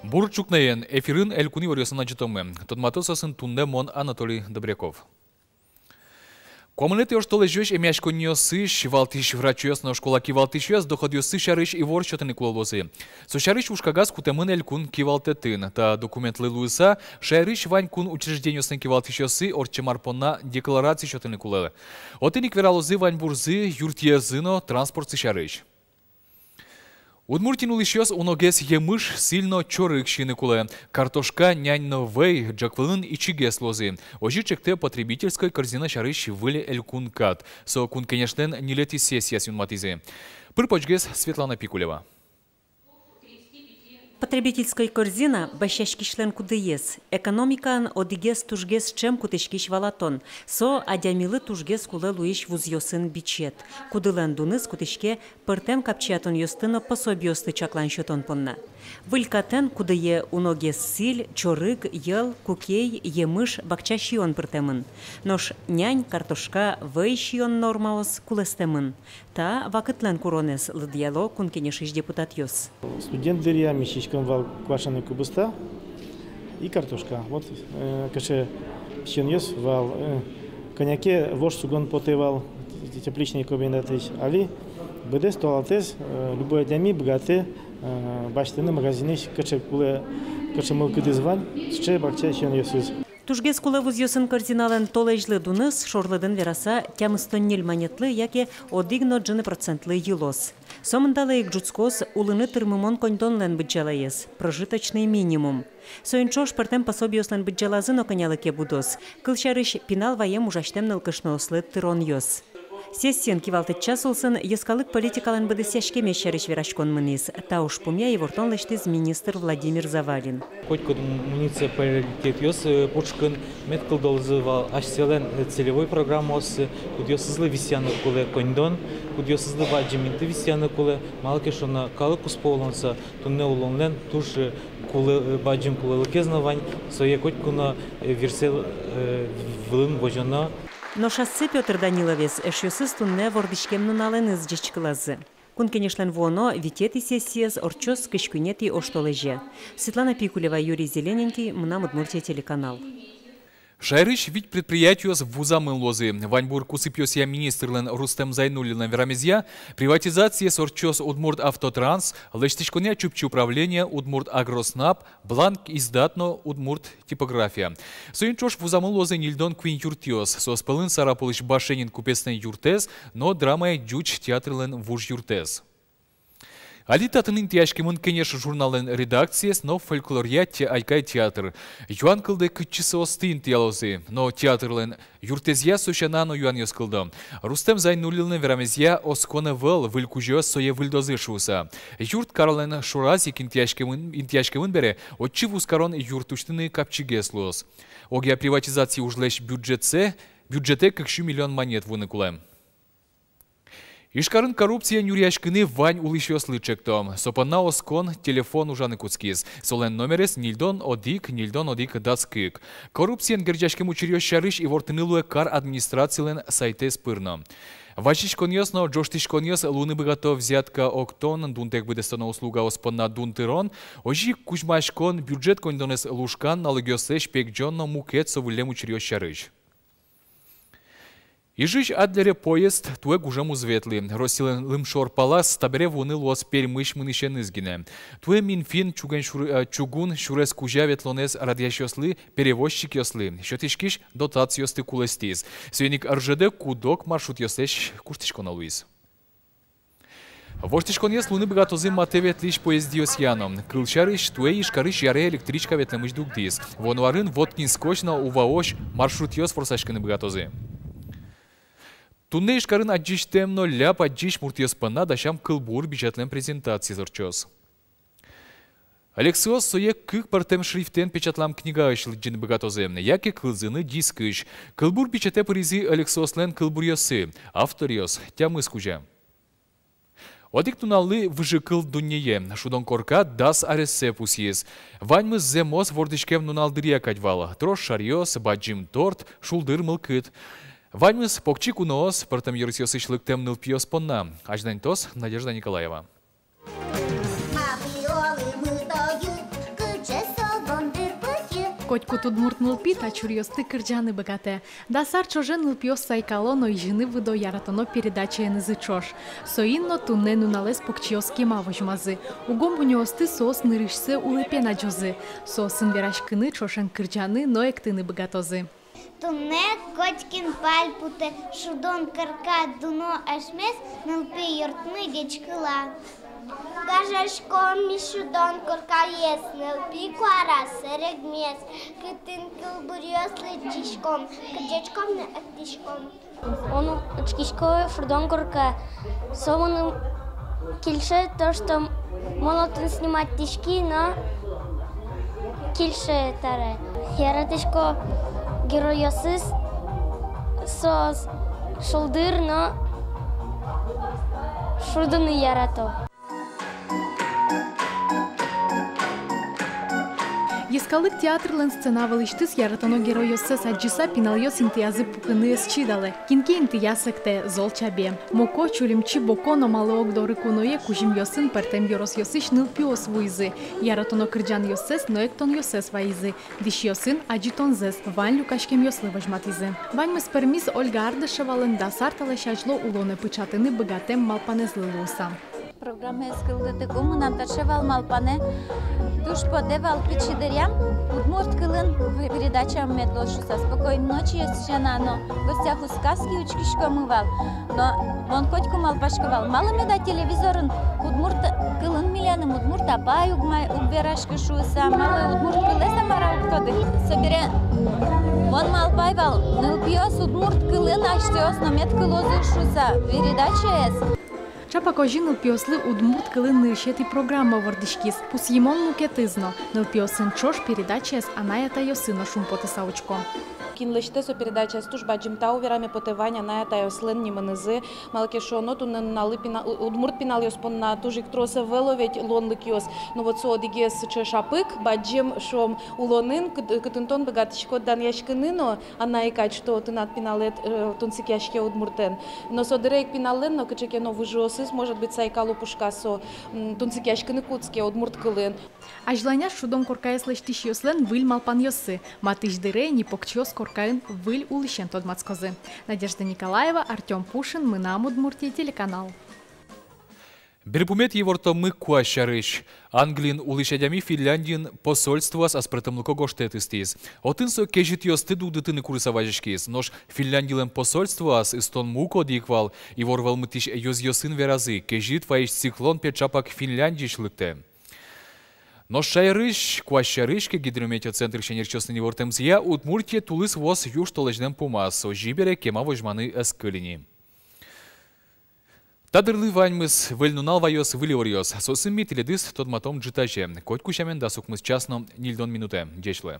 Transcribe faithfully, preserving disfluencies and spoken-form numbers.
Бур ӵукнаен! Эфирын элькун иворъёсын адӟытомы. Тодмато соосын туннэ мон, Анатолий Добряков. Куамынэтӥ оштолэзёзь эмъяськонниосысь валтӥсь врачъёс но школа кивалтӥсьёс доходъёссы сярысь ивор сётыны кулэ луозы. Со сярысь ужкагаз кутэмын элькун кивалтэтын. Та документлы луыса, шаерысь вань кун учреждениослэн кивалтӥсьёссы ортчем ар понна декларация сётыны кулэ. Отын ик вералозы ваньбурзы, юртъерзы но транспортсы сярысь. Удмуртиын улӥсьёс уногес емыш, сӥль но чорыг сиыны кулэ. Картошка, нянь но вӧй ӝӧк вылын ичигес луозы. Озьы ӵектэ потребительской корзина сярысь выль элькун кат. Со Кун Кенешлэн ньылетӥ сессияз юнматӥзы. Пыр-почгес Светлана Пикулева. Потребительской корзина — басьяськисьлэн кудыез, экономикаын одӥгез тужгес ӵем кутӥськись валатон. Со адямилы тужгес кулэ луись вузъёсын бичет. Кудылэн дуныз кутӥське пӧртэм капчиятонъёсты но пособиосты чаклан-сётон понна. Выль катэн кудые уногес сӥль, чорыг, йӧл, кукей, емыш, бакча сиён пыртэмын. Нош нянь, картошка, вӧй сиён нормаос кулэстэмын. Та вакытлэн куронэз, лыдъяло Кун Кенешысь депутатъёс. Студент дыръя ми сиськом вал квашеный кубиста и картошка. Вот, э, кыӵе сиёнъёс вал, э, кӧня ке вож сугон потэ вал те-, тепличный комбинатысь. Али быдэс толалтэз, э, любой адями быгатэ, э, басьтыны магазинысь, кыӵе кулэ, кыӵе мылкыдыз вань, сыӵе бакча сиёнъёсыз. Тужгес кулэ вузъёсын корзиналэн толэзьлы дуныз, шорлыдын вераса, тямыстон ньыль манетлы яке одӥг но ӝыны процентлы йылоз. Сомындалы ик ӝутскоз улыны тырмымон коньдонлэн быдӟалаез, прожиточный минимум. Соин ӵош пӧртэм пособиослэн быдӟалазы но кӧнялы ке будоз. Кылсярысь, пинал ваем ужасьтэм нылкышноослы тыронъёс. Сессиын кивалтэтъясь улсын йӧскалык политикалэн быдэсъяськемез сярысь вераськон мынӥз. Та ужпумъя ивортон лэсьтӥз министр Владимир Завалин. Котькуд муниципалитетъёс, э, пушкын мед кылдозы вал асьсэлэн, э, целевой программаоссы, кудъёсызлы висъяны кулэ коньдон, кудъёсызлы бадӟым инты висъяны кулэ, малы ке шуоно калык куспо улонса туннэ улонлэн туж, э, кулэ, э, бадӟым кулэлыкез но вань, сое котьку но, э, вирсэ, э, вылын возёно. Нош ассэ Пётр Даниловез эшъёсыз туннэ вордӥськем нуналэныз ӟечкылазы. Кун Кенешлэн вуоно витетӥ сессиез ортчоз кызь куинетӥ оштолэзе. Светлана Пикулева, Юрий Зелененький, «Мынам Удмуртие» телеканал. Шаерысь вить предприятиос вузамын луозы. Ваньбур кусыпъёсъя министрлэн Рустем Зайнуллинлэн верамезъя, приватизациез ортчоз «Удмуртавтотранс», лэсьтӥськонъя «Чупчи управление», «Удмуртагроснаб», «Бланк издат» но «Удмурт типография». Соин ӵош вузамын луозы ньыльдон куинь юртъёс. Соос пӧлын Сарапулысь Башенин купецлэн юртэз но драмая ӟуч театрлэн вуж юртэз. Али татын интыяськемын «Кенеш» журналлэн редакциез но фольклоръя те-, «Айкай» театр. Юан кылдэ, кытчы соосты интыялозы. Но театрлэн юртэзъя со сяна но юанъёс кылдо. Рустем Зайнуллинлэн верамезъя, оскон ӧвӧл, выль кузёос сое выльдозы шуыса. Юрт карлэн шораз ик интыяськемын, интыяськемын бере, отчы вузкарон юрт усьтыны капчигес луоз. Огъя приватизация ужлэсь бюджетсэ, бюджетэ кык сю миллион манет вуыны кулэ. Ижкарын коррупциен нюръяськыны вань улӥсьёслы ӵекто. Со понна оскон телефон ужаны кутскиз. Солэн номерез ньыльдон одӥг, ньыльдон одӥг, дас кык. Коррупциен герӟаськем учыръёс сярысь ивортыны луэ кар администрацилэн сайтэз пыр но. Вазиськонъёс но ӝожтӥськонъёс луыны быгато взятка октон, дунтэк быдэстоно услугаос понна дун тырон, озьы ик кузьмаськон, бюджет коньдонэз лушкан, налогъёслэсь пегӟон но мукет со выллем учыръёс сярысь. Ижысь Адлере поезд туэ гужем уз ветлы. Россилэн лымшор палаз табере вуыны луоз Пермысь мынӥсеныз гинэ. Туэ Минфин чугун сюр-, э, чугун сюрес кузя ветлонэз радъясьёслы, перевозчикъёслы, сётӥськись дотациосты кулэстӥз. Соин ик РЖД куд-ог маршрутъёслэсь куштӥськоно луиз. Воштӥськонъёс луыны быгатозы матэ ветлӥсь поездъёсъя но. Кылсярысь, туэ Ижкарысь Яре электричка ветлэмысь дугдӥз. Вуоно арын Воткинскозь но Уваозь маршрутъёс ворсаськыны быгатозы. Туннэ Ижкарын адӟисьтэм но ляб адӟись муртъёс понна дасям кылбур бичетлэн презентациез ортчоз. Ӧлексыос сое кык пӧртэм шрифтэн печатлам книгаысь лыдӟыны быгатозы, яке кылзыны дискысь. Кылбур бичетэ пыризы ӧлексыослэн кылбуръёссы, авторъёс тямыс кузя. Одӥг нуналлы выжыкыл дуннее, шудон корка дас арессэ пусйиз. Ваньмыз зэмос вордӥськем нунал дыръя кадь вал: трос шаръёс, бадӟым торт, шулдыр мылкыд. Ваньмыз покчи куноос, пӧртэм ёросъёсысь лыктэм нылпиос понна. Азьланьтоз Надежда Николаева. Котькуд удмурт нылпи та чуръёсты кырӟаны быгатэ. Дас ар ӵоже нылпиос сайкало но изьыны выдо яратоно передачаенызы ӵош. Соин но туннэ нуналэз покчиос кема возьмазы. Уго мунёосты соос нырысьсэ улэпен адӟозы. Соосын вераськыны, ӵошен кырӟаны но эктыны быгатозы. Туннэ котькин пальпотэ, шудон корка дуно асьмес нылпи юртмы ӟечкыла. Гажаськом ми шудон коркаез, нылпи куара сэрегмес, кытын кылбуръёс лыдӟиськом, кырӟаськом но эктӥськом. Мон учкисько шудон корка. Со мыным кельше то, что мон отын снимать тӥськи но кельше таре. Яратӥсько геройёсыз, соос шулдыр но шудыны ярато. Йӧскалык театрлэн сцена вылысьтыз яратоно геройёссэс адӟыса, пиналъёс интыязы пукыны ӧз чидалэ. Кин ке интыяз эктэ, зол чабе. Моко, Чулимчи, Боко но малы ог доры куное кузьымъёсын пӧртэм ёросъёсысь нылпиос вуизы, яратоно кырӟанъёссэс но эктонъёссэс вайизы, дӥсьёсын адӟытонзэс вань люкаськемъёслы возьматӥзы. Ваньмыз пӧрмиз Ольга Ардашевалэн дас ар талэсь азьло улонэ пыӵатыны быгатэм малпанэзлы луыса. Программаез кылдытыку мынам таӵе вал малпанэ: туж потэ вал пичи дыръям удмурт кылын передача мед луоз шуыса. «Спокойной ночи»-ез сяна но «В гостях у сказки» учкиськомы вал. Но мон котьку малпасько вал, малы меда телевизорын удмурт кылын милемын удмурт апай уг ма-, уг вераськы шуыса, малы удмурт кылэз-а мар-а уг тоды. Собере мон малпай вал, нылпиос удмурт кылын асьсэос но мед кылозы шуыса передачаез. Ӵапак озьы нылпиослы удмурт кылын нырысетӥ программа вордӥськиз. Пусйымон мукетыз но: нылпиосын ӵош передачаез анай-атайёсы но шумпотыса учко. Кин лэсьтэ со передачаез, туж бадӟым тау вераме потэ вань анай-атайёслэн нимынызы. Малы ке шуоно, туннэ нуналлы пина-, у-, удмурт пиналъёс понна туж ик трос ӧвӧл ведь луонлыкъёс. Но вот со одӥгез сыӵе шапык, бадӟым, шуом, улонын, кыт-, кытын тон быгатӥськод данъяськыны но анай кадь, что тынад пиналэд, э, тунсыкъяське удмуртэн. Но со дыре ик пиналлэн но кыӵе ке но выжыосыз, может быть, сайкало пушказ, со, м, тунсыкъяськыны кутске удмурт кылын. Азьланяз шудон коркаез лэсьтӥсьёслэн выль малпанъёссы. Матысь дыре ини покчиос коркаын выль улӥсен тодматскозы. Надежда Николаева, Артём Пушин, «Мынам Удмуртие» телеканал. Берпуметӥ ивортомы куазь сярысь. Англиын улӥсь адями Финляндиын посольствоаз аспӧртэмлыко гожтэт ыстӥз. Отын со кезьытъёсты дугдытыны курыса вазиськиз. Нош Финляндилэн посольствоаз ыстон муг одӥг вал. Ивор вӧлмытӥсь ёзъёсын веразы: кезьыт вайись циклон, пе, ӵапак Финляндиысь лыктэ. Нош шаерысь куазь сярысь ке, гидрометеоцентр синерчиослэн ивортэмзыя, Удмуртие тулыс вуоз южтолэзьлэн пумаз, озьы бере кема возьманы ӧз кыльы ни. Та дырлы ваньмыз. Выль нунал ваёз выль иворъёс. Соосын ми тӥледыз тодматом ӝытазе, котьку сямен, дас укмыс час но ньыльдон минутэ. Ӟеч луэ.